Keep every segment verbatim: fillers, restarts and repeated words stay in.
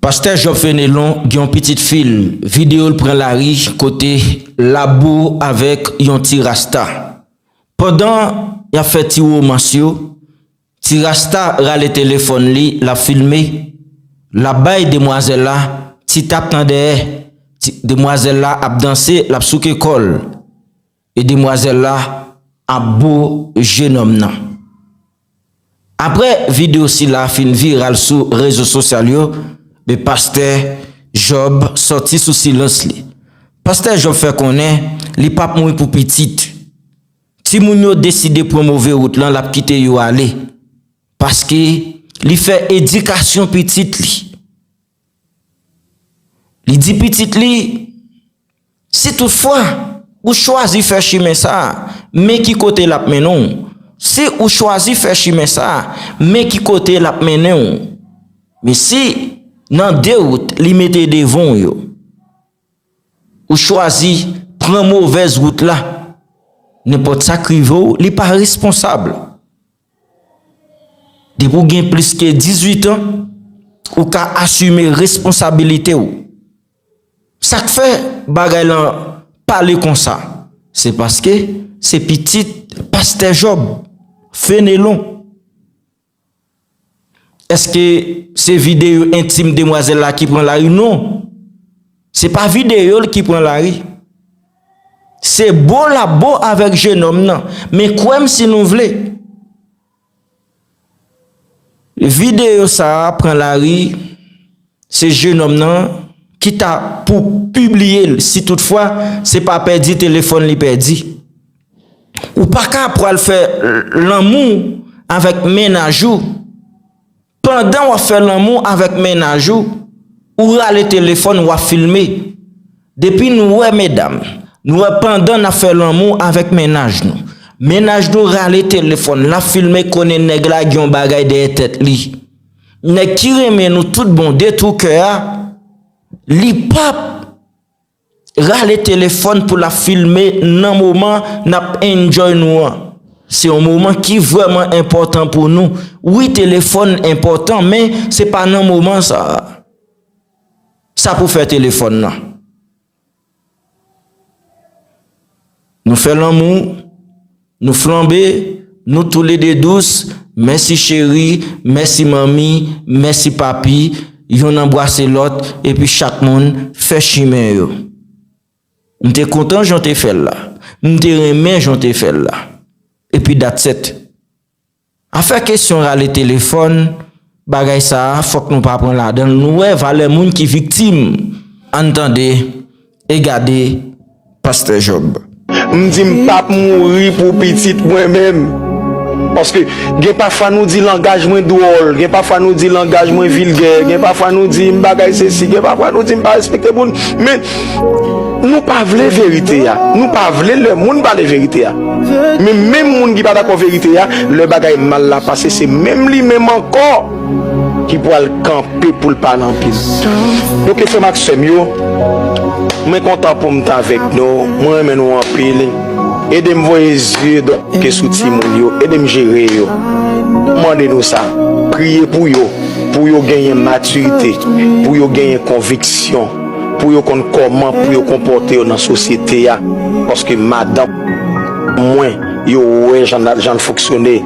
Pastè Job Fenelon gen yon pitit fi l, videyo l pran lari kote l ap bo avèk yon ti rasta. Pandan y ap fè ti womans yo, ti rasta rale telefòn li, l ap filme, l ap bay demwazèl la ti tap nan dèyè. Ti, demwazèl la ap danse, l ap souke kò l. E demwazèl la ap bo jenòm nan. Apre videyo sila fin viral sou rezo sosyal yo, men pastè Job sòti sou silans li. Pastè Job fè konnen li p ap mouri pou pitit. Timoun yo deside pran move wout lan, l ap kite yo ale. Paske li fè edikasyon pitit li. Li di pitit li, si toutfwa ou chwazi fè chimen sa a, men ki kote l ap mennen w. Si ou chwazi fè chimen sa a, men ki kote l ap mennen w. Men si nan de wout li mete devan w yo, ou chwazi pran movèz wout la, nenpòt sa k rive w, li pa responsab. Depi w gen plis ke dizuit an, ou ka asime responsabilite w. Sa k fè bagay lan pale konsa, se paske se pitit pastè Job, Fenelon. Èske se videyo entim demwazèl la ki pran lari? Non. Se pa videyo l ki pran lari. Se bo l ap bo avèk jenòm nan. Men kwè m si nou vle. Videyo sa a pran lari, se jenòm nan ki ta pou pibliye l, si toutfwa se pa pèdi telefòn li pèdi. Ou pa ka pral fè lanmou avèk mennaj ou. Pandan w ap fè lanmou avèk mennaj ou, ou rale telefòn, w ap filme. Depi nou wè medam, nou wè pandan n ap fè lanmou avèk mennaj nou, mennaj nou rale telefòn, l ap filme konnen nèg la gen yon bagay dèyè tèt li. Nèg ki renmen nou tout bon de tou kè a, li p ap rale telefòn pou l ap filme nan moman n ap enjoy nou an. Se yon moman ki vrèman enpòtan pou nou. Wi, telefòn enpòtan, men se pa nan moman sa a. Sa pou fè telefòn nan. Nou fè lanmou, nou flanbe, nou toulede dous, mèsi cheri, mèsi manmi, mèsi papi, yonn anbrase lòt, epi chak moun fè chimen yo. M te kontan jan w te fè l la. M te renmen jan w te fè l la. Epi that's it. Afè kesyon rale telefòn, bagay sa a, fòk nou pa pran ladan l. Nou wè valè moun ki viktim. Ann tande e gade Pastè Job. M di m p ap mouri pou pitit mwen menm. Paske gen pafwa nou di langaj mwen dwòl, gen pafwa nou di langaj mwen vilgè, gen pafwa nou di m bagay sesi, gen pafwa nou di m pa respekte moun. Men nou pa vle verite a. Nou pa vle lè moun pale verite a. Men menm moun ki pa dakò verite a, lè bagay mal la pase, se menm li menm ankò ki pral kanpe pou l pale anpil. Donk, frè m ak sè m yo, mwen kontan pou m t avèk nou. Mwen renmen nou anpil. Ede m voye zye donk sou timoun yo. Ede m jere yo. M mande nou sa. Priye pou yo. Pou yo genyen matirite. Pou yo genyen konviksyon. Pou yo konn kòman pou yo konpòte yo nan sosyete a. Paske madanm mwen, yo wè jan n, jan n fonksyone.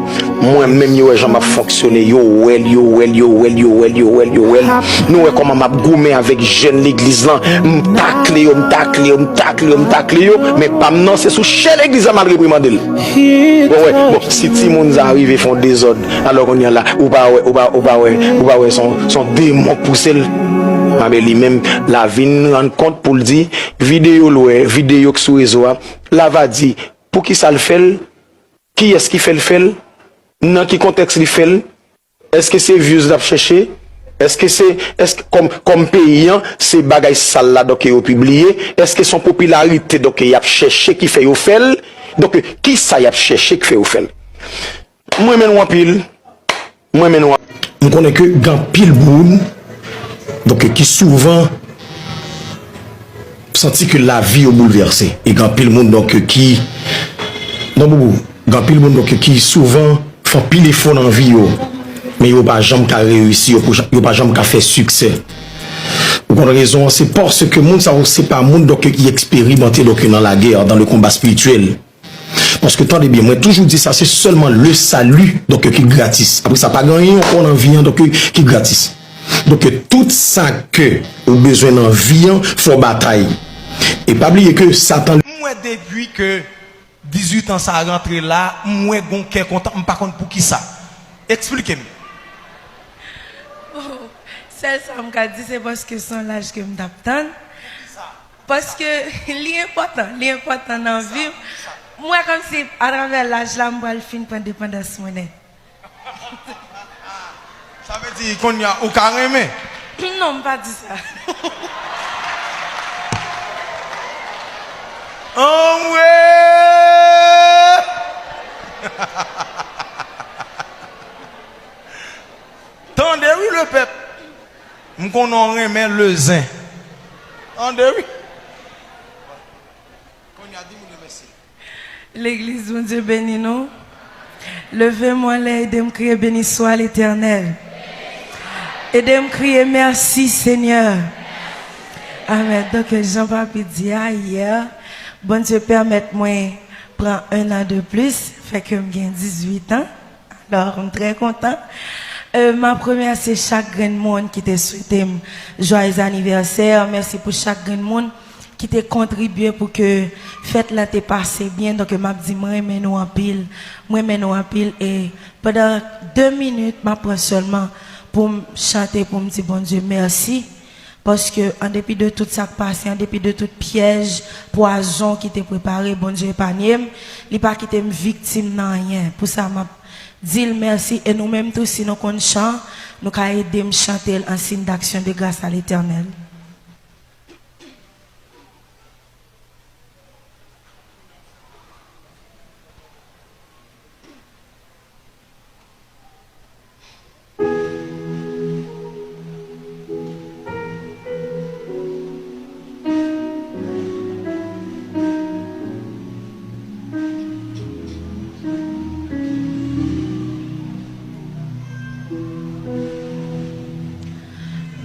Mwen menm, yo wè jan m ap fonksyone. Yo wè l, yo wè l, yo wè l, yo wè l, yo wè l, yo wè l. Nou wè kòman m ap goumen avèk jèn legliz lan. M takle yo, m takle yo, m takle yo, m takle yo. Men pa m nan, se sou chè legliz la m al reprimande l. Bon, wè, bon, si timoun sa rive fè yon dezòd, alò kounye a la, ou pa wè, ou pa, ou pa wè, ou pa wè se yon, se yon demon k pouse l. Anben li menm, l a vin rann kont pou l di, videyo l wè, videyo k sou rezo a, l a va di, poukisa l fè l? Kiyès ki fè l fè l? Nan ki kontèks li fè l? Èske se views l ap chèche? Èske se, èske kòm, kòm peyi an, se bagay sal la donk yo pibliye? Èske se yon popilarite donk y ap chèche ki fè yo fè l? Donk, kisa y ap chèche ki fè yo fè l? M renmen nou anpil. M renmen nou anpil. M konnen ke gen anpil moun, donk, ki souvan santi ke lavi yo boulvèse. E gen anpil moun, donk, ki, non, Boubou, gen anpil moun, donk, ki souvan fè anpil efò nan vi yo, men yo pa janm ka reyisi, yo, yo pa janm ka fè siksè. Ou konn rezon an, se paske moun sa yo se pa moun, donk, ki eksperimante, donk, nan lagè, dans le combat spirituel. Paske, tande byen, mwen toujou di sa, se sèlman le salut, donk, ki gratis. Apre sa, pa gen anyen ankò nan vi an, donk, ki gratis. Donk, tout sa ke ou bezwen nan vi an, fò w batay. E pa bliye ke Satan. M wè depi ke dizuit an sa rantre la, m wè gon kè kontan, m pa konn poukisa. Eksplike m. Oh, sèl sa m ka di, se paske se yon laj ke m t ap tann. Paske li enpòtan, li enpòtan nan vi m. M wè kòmsi atravè laj la, m pral fin pran depandans mwen nèt. Sa vle di kounye a ou ka renmen? Non, m pa di sa. Anmwe! Tande wi lepèp. M konnen w renmen lezen. Tande wi. Kounye a di moun yo mèsi. Legliz, Bondye beni nou. Leve m anlè, ede m kriye béni soit l'Éternel. Ede m kriye mèsi Senyè. Amèn. Donk, jan Papi di a yè, Bondye pèmèt mwen pran un an de plis, fè ke m gen dizuit an. Alò, m trè kontan. Euh, m ap remèsye chak grenn moun ki te swete m joyeux anniversaire. Mèsi pou chak grenn moun ki te kontribye pou ke fèt la te pase byen. Donk, m ap di, mwen renmen nou anpil. Mwen renmen nou anpil. E pandan de minit, m ap pran sèlman pou m chante, pou m di Bondye mèsi. Paske, an depi de tout sa k pase, an depi de tout pyèj, pwazon ki te prepare, Bondye epanye m, li pa kite m viktim nan anyen. Pou sa, m ap di l mèsi. E nou menm tou, si nou konn chan, nou ka ede m chante l en signe d'action de grâce à l'Éternel.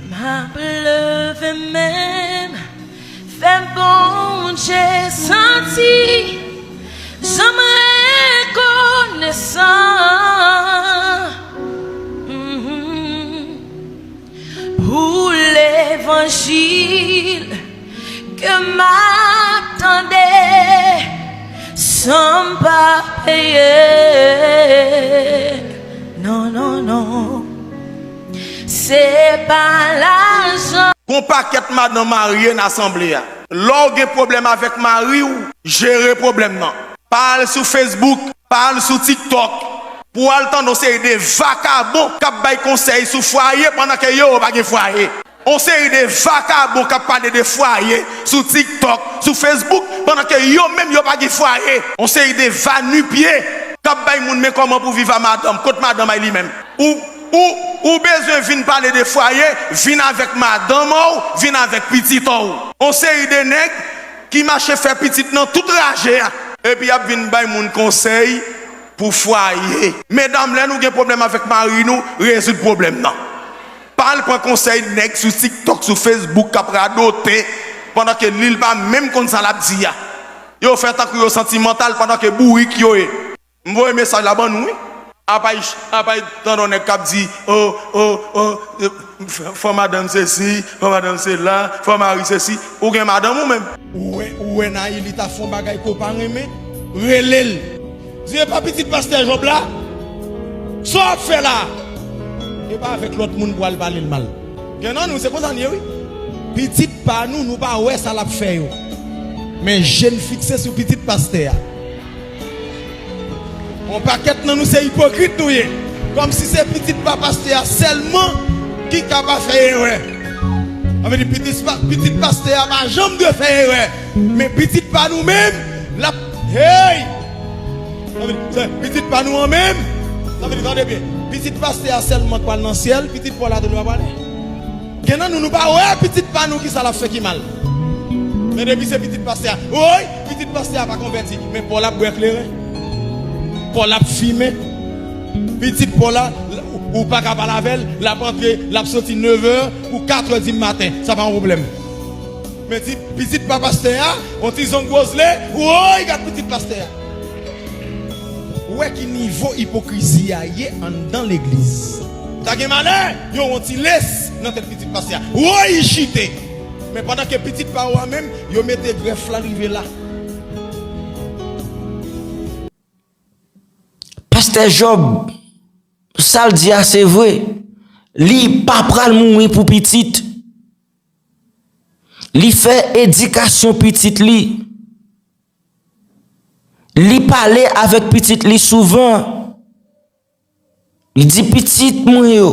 M ap leve men m, fè Bondye santi jan m rekonesan. Mhm. Pou levanjil ke m ap tande san m pa peye. Non, non, non. Se pa lajan. Gon pakèt madanm marye nan asanble a. Lè w gen pwoblèm avèk mari w, jere pwoblèm nan. Pa al sou Facebook, pa al sou TikTok pou w al tande yon seri de vakabon k ap bay konsèy sou fwaye pandan ke yo, yo pa gen fwaye. Yon seri de vakabon k ap pale de fwaye sou TikTok, sou Facebook, pandan ke yo menm yo pa gen fwaye. Yon seri de va nu pieds k ap bay moun men kòman pou viv a madanm, kot madanm ay li menm. Ou, ou, ou bezwen vin pale de fwaye, vin avèk madanm ou, vin avèk pitit ou. Yon seri de nèg ki mache fè pitit nan tout raje a. Epi y ap vin bay moun konsèy pou fwaye. Medam, lè nou gen pwoblèm avèk mari nou, rezoud pwoblèm nan. Pa al pran konsèy nèg sou TikTok, sou Facebook k ap radote pandan ke li, li pa menm konn sa l ap di a. Yo fè tankou yo santimantal pandan ke bourik yo ye. M voye mesaj la ban nou wi. Apa y, apa y tande yon nèg k ap di, o, o, o, fò madanm sesi, fò madanm sela, fò mari sesi. Ou gen madanm ou menm? Ou wè, ou wè Naïli ta fè yon bagay ke w pa renmen? Rele l. Di, epa pitit pastè Job la? Sa w ap fè la? Epa avèk lòt moun pou w al pale l mal. Gen nan nou, se konsa n ye wi. Pitit pa nou, nou pa wè sa l ap fè yo. Men je n fikse sou pitit pastè a. Yon pakèt nan nou se ipokrit nou ye. Kòmsi se pitit pa pastè a sèlman ki ka pa fè erè. Sa vle di pitit pa, pitit pastè a pa janm dwe fè erè. Men pitit pa nou menm, l ap, hey! Sa vle di, se pitit pa nou an menm. Sa vle di, tande byen, pitit pastè a sèlman k pral nan syèl, pitit pa w la tou li pa prale. Gen nan nou, nou pa wè pitit pa nou kisa l ap fè ki mal. Men depi se pitit pastè a, woy, pitit pastè a pa konvèti, men pa w l ap bwè kleren. Pa w l ap fimen. Pitit pa w la, Ou pa ka pale avè l, l ap antre, l ap soti nevè ou katrè di maten. Sa pa yon pwoblèm. Men ti pitit pa pastè a, yon ti zong gwozle, woy, gad pitit pastè a. Ou wè ki nivo ipokrizi a ye anndan legliz. Ta gen malè, yo yon ti les nan tèt pitit pastè a. Woy, chite. Men pandan ke pitit pa ou a menm, yo mete grèf la rive la. Pastè Jòb, sa l di a se vre. Li pa pral mouri pou pitit. Li fè edikasyon pitit li. Li pale avèk pitit li souvan. Li di pitit mwen yo,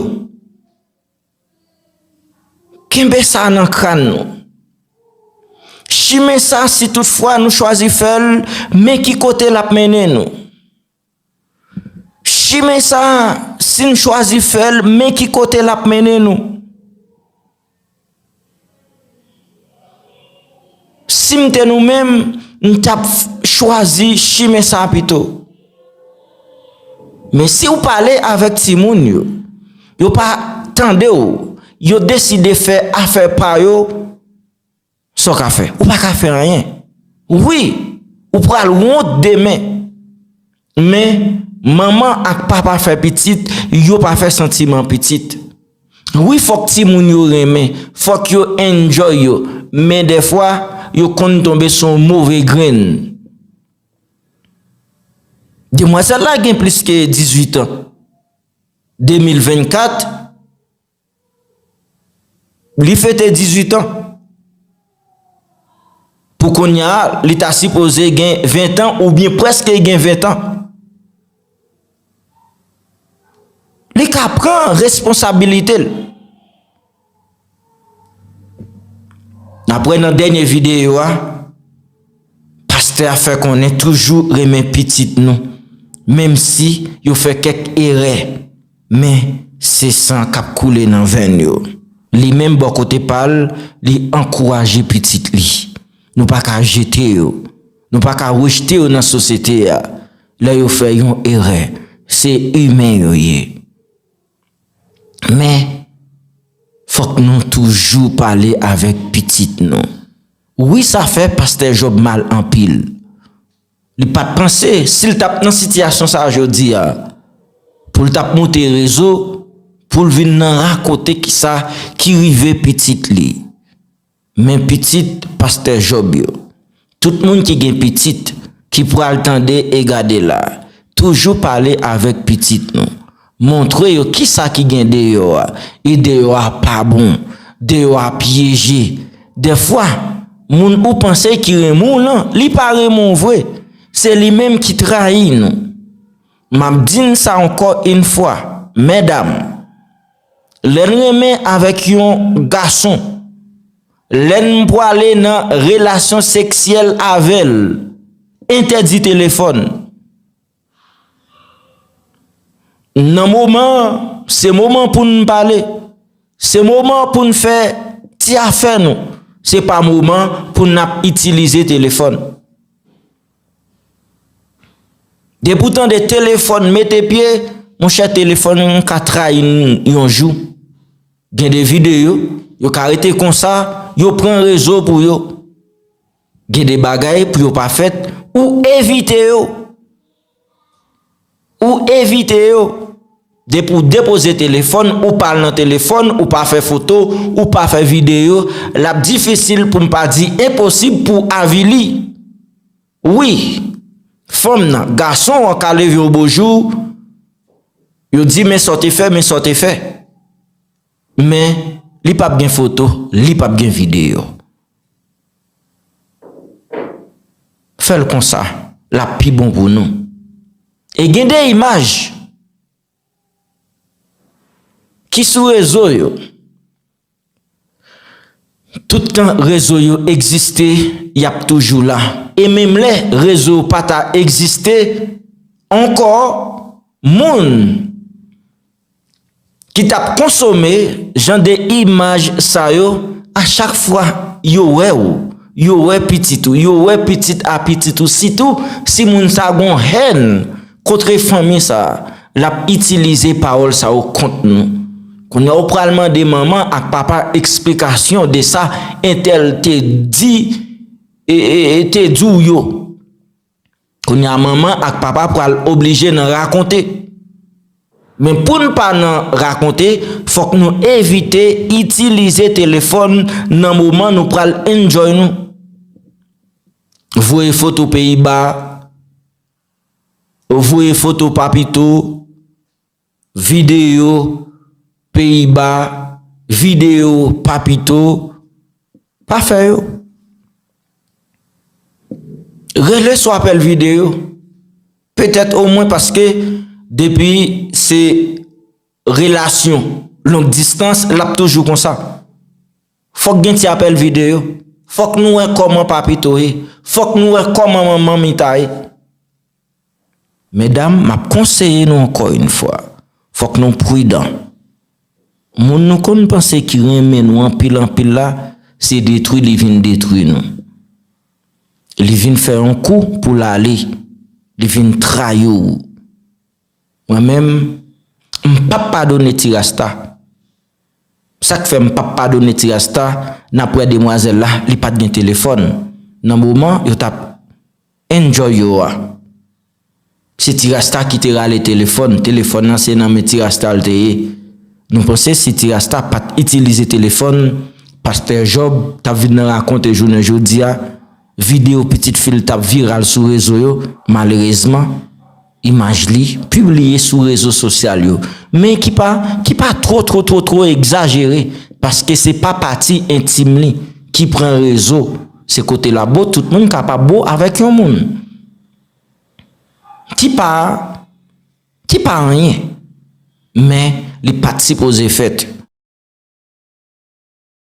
kenbe sa nan kràn nou. Chimen sa, si toutfwa nou chwazi fè l, men ki kote l ap mennen nou. Chimen sa, si n chwazi fè l, men ki kote l ap mennen nou. Si m te nou menm, m t ap chwazi chimen sa pito. Men si w pale avèk timoun yo, yo pa tande w, yo deside fè afè pa yo, sa w ka fè? Ou pa ka fè anyen. Wi, ou pral wont demen. Men, manman ak papa fè pitit, yo pa fè santiman pitit. Wi, fòk timoun yo renmen, fòk yo enjoy yo, men dèfwa, yo konn tonbe sou yon move grenn. Demwazèl la gen plis ke dizuit an. De mil vennkat, li fete dizuit an. Pou kounye a, li ta sipoze gen ven tan oubyen prèske gen ven tan. Li ka pran responsabilite l. N ap wè nan dènye videyo a, pastè a fè konnen toujou renmen pitit nou, menm si yo fè kèk erè. Men, se san k ap koule nan venn yo. Li menm, bò kote pa l, li ankouraje pitit li. Nou pa ka jete yo. Nou pa ka rejte yo nan sosyete a. Lè yo fè yon erè, se imen yo ye. Men, fòk nou toujou pale avèk pitit nou. Wi, sa fè pastè Jòb mal anpil. Li pa t panse, si l t ap nan sitiyasyon sa a jodi a, pou l t ap moute rezo, pou l vin nan rakonte kisa ki rive pitit li. Men pitit pastè Jòb yo, tout moun ki gen pitit, ki pral tande e gade la, toujou pale avèk pitit nou. Montre yo kisa ki gen deyò a. E deyò a pa bon. Deyò a pyeje. Dèfwa, moun ou panse ki renmen w lan, li pa renmen w vre. Se li menm ki trayi nou. M ap di n sa ankò yon fwa, medam, lè n renmen avèk yon gason, lè n pwale nan relasyon seksyèl avè l, entèdi telefòn. Nan moman an, se moman pou n pale. Se moman pou n fè ti afè nou. Se pa moman pou n ap itilize telefòn. Depi w tande telefòn mete pye, monchè, telefòn ka trayi n yon jou. Gen de videyo, yo ka rete konsa, yo pran rezo pou yo. Gen de bagay pou yo pa fèt, ou evite yo. Ou evite yo. Depi w depoze telefòn, ou pa al nan telefòn, ou pa fè foto, ou pa fè videyo, l ap difisil pou m pa di enposib pou w avili. Wi, fanm nan, gason an ka leve yon bo jou, yo di men sa w te fè, men sa w te fè. Men, li p ap gen foto, li p ap gen videyo. Fè l konsa, l ap pi bon pou nou. E gen de imaj ki sou rezo yo. Toutan rezo yo egziste, y ap toujou la. E menm lè rezo yo pa ta egziste ankò, moun ki t ap konsome jan de imaj sa yo, a chak fwa yo wè w, yo wè pitit ou, yo wè pitit a pitit ou, sitou si moun sa gon hèn kontre fanmi sa, l ap itilize pawòl sa yo kont nou. Kounye a, ou pral mande manman ak papa eksplikasyon de sa entèl te di, e, e, e te di w yo. Kounye a, manman ak papa pral oblije nan rakonte. Men pou n pa nan rakonte, fòk nou evite itilize telefòn nan moman nou pral enjoy nou. Voye foto Peyiba, voye foto Papito, videyo Peyiba, videyo Papito, pa fè yo. Rele sou apèl videyo. Petèt omwen paske depi se relasyon long distans, l ap toujou konsa. Fòk gen ti apèl videyo. Fòk nou wè kòman Papito ye. Fòk nou wè kòman manman Mita ye. Medam, m ap konseye nou ankò yon fwa. Fòk nou pridan. Moun nou konn panse ki renmen nou anpil anpil la, se detwi li vin detwi nou. Li vin fè yon kou pou l ale. Li vin trayi w. Mwen menm, m p ap padone Ti Rasta. Sa k fè m p ap padone Ti Rasta, n ap wè demwazèl la, li pa t gen telefòn. Nan moman yo t ap enjoy yo a, se Ti Rasta ki te rale telefòn. Telefòn nan se nan men Ti Rasta l te ye. Nou panse si Ti Rasta pa t itilize telefòn, Pastè Jòb t ap vin nan rakonte jounen jodi a, videyo pitit fi l t ap viral sou rezo yo, malerezman, imaj li pibliye sou rezo sosyal yo, men ki pa, ki pa two, two, two, two egzajere, paske se pa pati entim li ki pran rezo, se kote l ap bo, tout moun kapab bo avèk yon moun. Ki pa, ki pa anyen, men li pa t sipoze fèt.